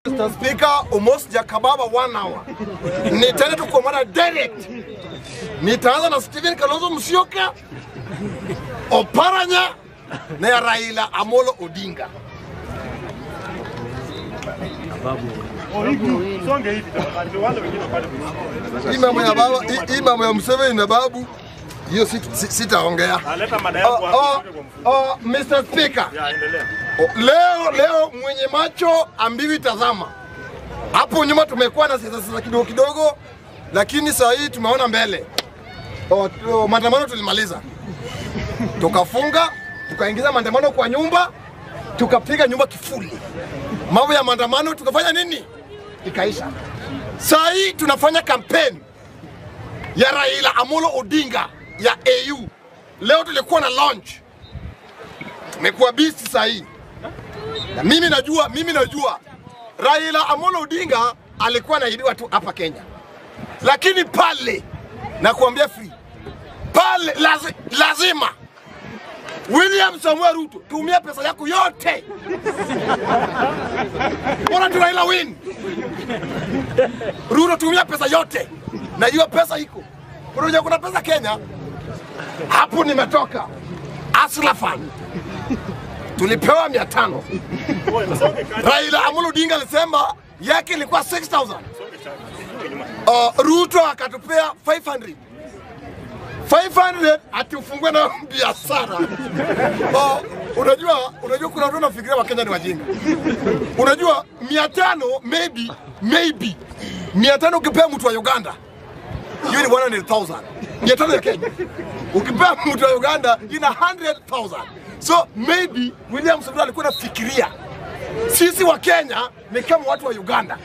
Mr. Speaker, almost jakababa 1 hour. Nitaenda tu kwa mara direct. Nitaanza na Stephen Kalonzo Musyoka, Oparanya na Raila Amolo Odinga. Hii mambo ya baba, hii mambo ya Museveni na babu, hiyo sitaongea. Mr. Speaker. Leo mwenye macho ambiwi tazama. Hapo nyuma tumekuwa na siasa kidogo kidogo, lakini saa hii tumeona mbele. Maandamano tulimaliza. Tukafunga, tukaingiza maandamano kwa nyumba, tukapiga nyumba kifuli. Mambo ya maandamano tukafanya nini? Ikaisha. Saa hii tunafanya campaign ya Raila Amolo Odinga ya AU. Leo tulikuwa na launch. Tumekuwa busy saa hii. Na mimi najua Raila Amolo Odinga alikuwa anaibiwa tu hapa Kenya. Lakini pale na kuambia free. Pale lazima William Samuel Ruto tumia pesa yako yote. Bora tu Raila win. Ruto tumia pesa yote. Na hiyo pesa iko. Unajua kuna pesa Kenya. Hapo nimetoka. Hustler Fund. Tulipewa 500. Raila Amolo Odinga alisema yake ilikuwa 6,000. Ruto akatupea 500. 500 ati ufungue na biashara. Unajua kuna watu wanafikiria Wakenya ni wajinga. Unajua 500 maybe 500 ukipea mtu wa Uganda, hiyo ni 100,000. 500 ya Kenya. Ukipea mtu wa Uganda ina 100,000. So maybe William Samoei alikuwa anafikiria sisi wa Kenya ni kama watu wa Uganda.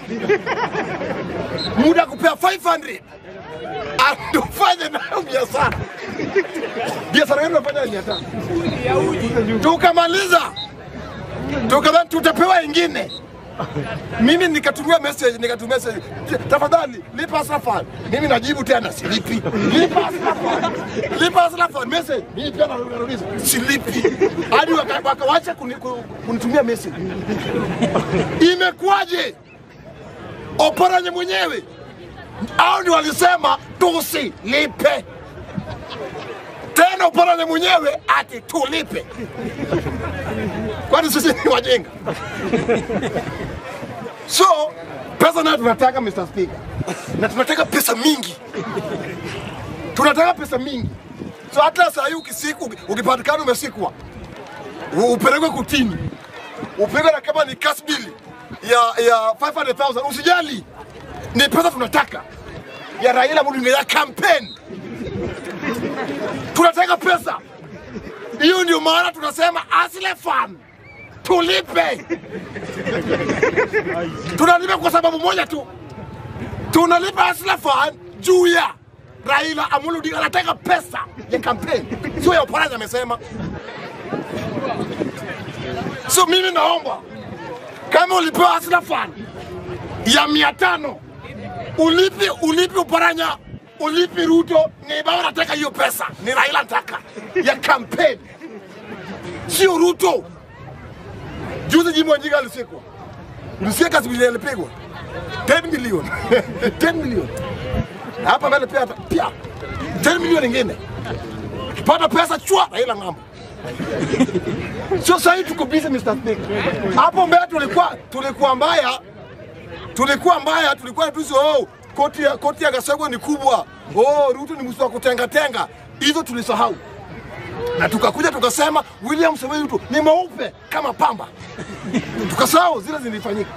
Muda kupea 500 atufanye nayo biashara. Biashara yetu tunafanya 500. Tukamaliza. Tukadhani tutapewa ingine. Mimi nikatumia message, tafadhali lipa Hustler Fund. Mimi najibu tena silipi. Lipa Hustler Fund. Lipa Hustler Fund message. Mimi pia narudiza silipi. Hadi wakaacha kunitumia message. Imekuwaje? Oparanya mwenyewe hao ndio walisema tusilipe. Tena Oparanya mwenyewe ati tulipe. Kwani sisi ni wajinga? So, pesa nayo tunataka Mr. Speaker. Na tunataka pesa mingi. Tunataka pesa mingi. So hata saa hii ukipatikana umesikwa, upelekwe kutini. Upelekwe na kama ni cash bill ya 500,000, usijali. Ni pesa tunataka ya Raila Odinga ya campaign. Tunataka pesa. Hiyo ndio maana tunasema Hustler Fund tulipe. Tunalipa kwa sababu moja tu. Tunalipa Hustler Fund juu ya Raila Amolo Odinga anataka pesa ya campaign. Sio ya Oparanya amesema. So mimi naomba kama ulipewa Hustler Fund ya 500, ulipi Oparanya, ulipi Ruto, ni baba anataka hiyo pesa, ni Raila anataka ya campaign. Sio Ruto. Juzi Jimmy Wanjigi alisikwa. Ulisikia kazi vile alipigwa? 10 million. 10 million. Hapa mbele pia 10 million nyingine. Akipata pesa chua Raila ng'ambo. Sio sasa tuko busy Mr. Speaker. Hapo mbele tulikuwa mbaya. Tulikuwa tusi koti ya Gachagua ni kubwa. Ruto ni mtu wa kutenga tenga. Hizo tulisahau. Na tukakuja tukasema William Samoei Ruto ni mweupe kama pamba. Tukasahau zile zilifanyika.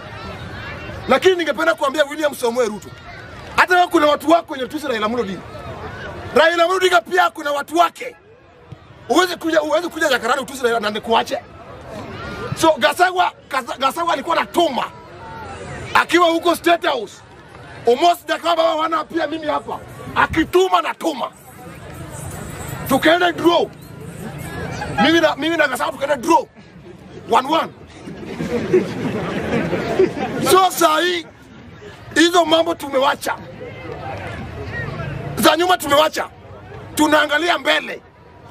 Lakini ningependa kuambia William Samoei Ruto, hata wewe kuna watu wako wenye tusi Raila Amolo Odinga. Raila Amolo Odinga pia kuna watu wake. Uweze kuja Jakarani utusi Raila na nikuache. So Gachagua alikuwa anatuma akiwa huko State House. Almost dakika wana pia mimi hapa. Akituma na tuma. Tukaenda draw. Mimi na Gachagua tukaenda draw. 1-1. So saa hii hizo mambo tumewacha. Za nyuma tumewacha. Tunaangalia mbele.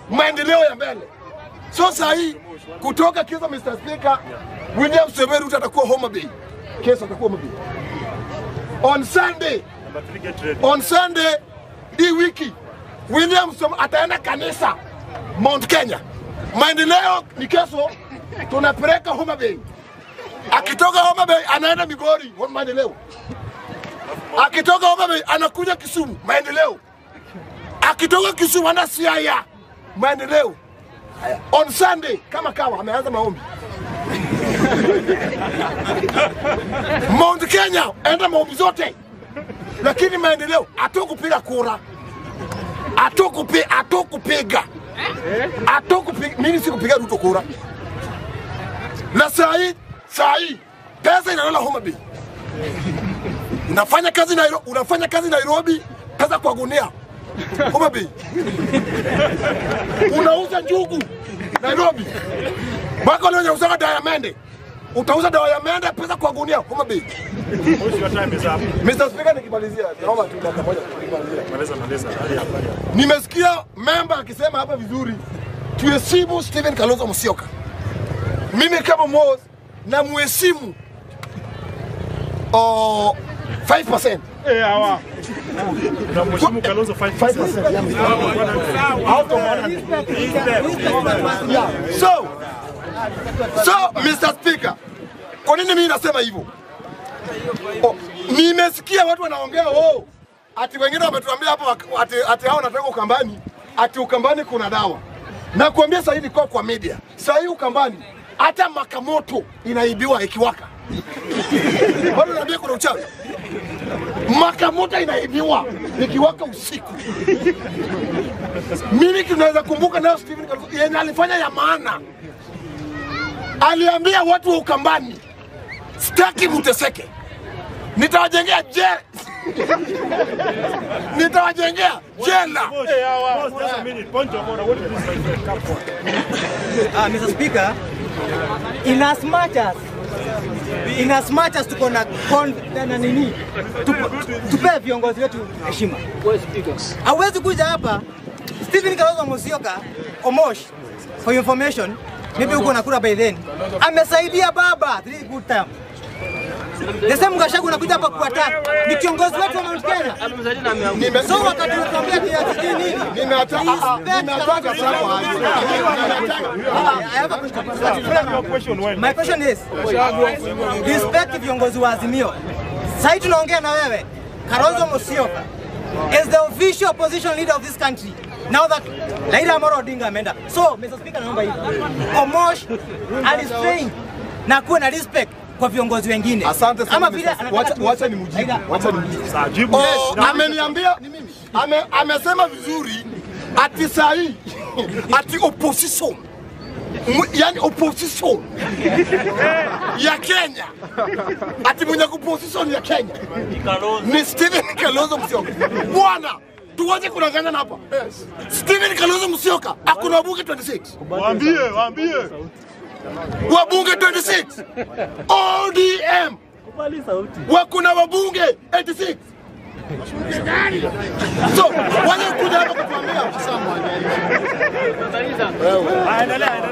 Maendeleo ya mbele. So saa hii kutoka kisa Mr. Speaker, William Samoei Ruto atakuwa Homa Bay. Kesho atakuwa Homa Bay. On Sunday, on Sunday hii wiki William ataenda kanisa Mount Kenya. Maendeleo ni kesho tunapeleka Homa Bay. Akitoka Homa Bay anaenda Migori, maendeleo. Akitoka Homa Bay anakuja Kisumu, maendeleo. Akitoka Kisumu anaenda Siaya, maendeleo. On Sunday kama kawa ameanza maombi. Mount Kenya enda maombi zote. Lakini maendeleo hatukupiga kura. Hatukupiga. Hatukupiga. Mimi sikupiga Ruto kura. Na saa hii pesa inalala Homa Bay. Unafanya kazi Nairobi, unafanya kazi Nairobi, pesa kwa gunia. Homa Bay. Unauza njugu Nairobi. Bako leo unauza dawa ya mende. Utauza dawa ya mende pesa kwa gunia Homa Bay. Mr. Speaker, nikimalizia, naomba tu dakika moja nikimalizia. Maliza. Nimesikia member akisema hapa vizuri, tuheshimu Stephen Kalonzo Musyoka. Mimi kama Mos na muheshimu 5%. Hawa. Na muheshimu Kalonzo 5%. Out of 100. Yeah. So Mr. Speaker, kwa nini mimi nasema hivyo? Nimesikia watu wanaongea ati wengine wametuambia hapo ati hao wanataka Ukambani, ati Ukambani kuna dawa. Na kuambia sasa hivi kwa media. Sasa hivi Ukambani hata makamoto inaibiwa ikiwaka. Bado naambia kuna uchawi. Makamoto inaibiwa ikiwaka usiku. Mimi tunaweza kumbuka nayo Stephen Kalonzo yeye alifanya ya maana. Aliambia watu wa Ukambani, sitaki mteseke. Nitawajengea jela. Nitawajengea jela. Mr. Speaker, in as much as tuko na nini, tupe viongozi wetu heshima. Hawezi kuja hapa Stephen Kalonzo Musyoka Omosh, for information, maybe uko na kura by then. Amesaidia baba 3 good time. The same Gachagua anakuja hapa kuattack. Ni kiongozi wetu wa Mount Kenya. So wakati unakuambia kiasi nini? Nimeataka sana. I have a question. My question is, respect viongozi wa Azimio. Sasa tunaongea na wewe, Kalonzo Musyoka is the official opposition leader of this country. Now that Raila Amolo Odinga ameenda. So Mr. Speaker, naomba hivi. Omosh alistrain na kuwa na respect kwa viongozi wengine. Asante sana. Ama vile wacha nimjibu. Wacha nimjibu. Ameniambia ni mimi. Amesema vizuri ati sahi ati opposition. Yani opposition ya Kenya. Ati mwenye opposition ya Kenya ni Stephen Kalonzo Musyoka. Bwana, tuwache kudanganyana hapa. Stephen Kalonzo Musyoka akuna wabunge 26. Waambie. Wabunge 26. ODM. Wakuna wabunge 86. So, waje kuja hapa kutuambia. Endelea.